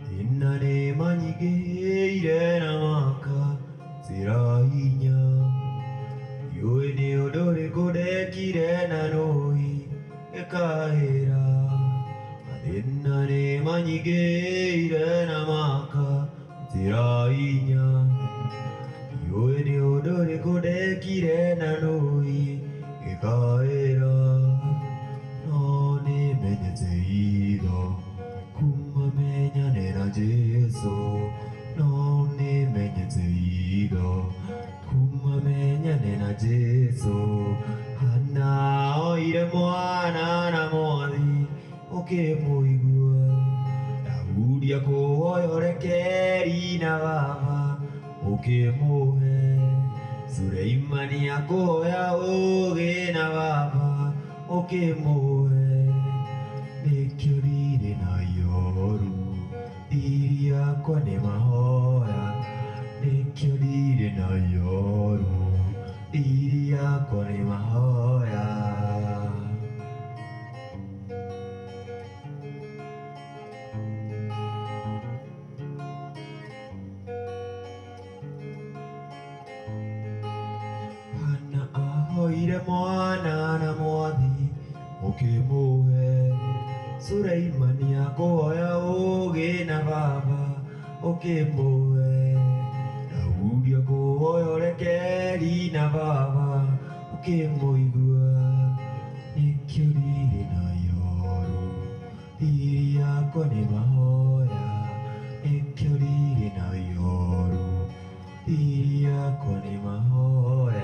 Thĩna nĩ manyingĩhĩire na maka njĩra hinya. Ndiũĩ nĩ ũndũ ũrĩkũ ndekire na nũhi ngĩkaĩra. Mathĩna nĩ manyingĩhĩire na maka njĩra hinya. Ndiũĩ nĩ ũndũ ũrĩkũ ndekire na nũhi ngĩkaĩra. No nĩmenyete itho kuma menyane na Jesu. No nĩmenyete itho kuma menyane na Jesu. Hana oire mwana na mwathi ũkĩmũigua. Daudi akũhoya ũrekeri na baba ũkĩmũhe. Suleimani akũhoya ũũgĩ na baba ũkĩmũhe. Nĩkĩo ndirĩ na ioru, thiri yakwa nĩ mahoya. Nĩkĩo ndirĩ na ioru, thiri yakwa nĩ mahoya. Hana ahoire mwana na mwathi ũkĩmũhe. Suleimani akũhoya ũũgĩ na baba ũkĩmũhe. Daudi akũhoya ũrekeri na baba ũkĩmũigua. Nĩkĩo ndirĩ na ioru, thiri yakwa nĩ mahoya. Nĩkĩo ndirĩ na ioru, thiri yakwa nĩ mahoya.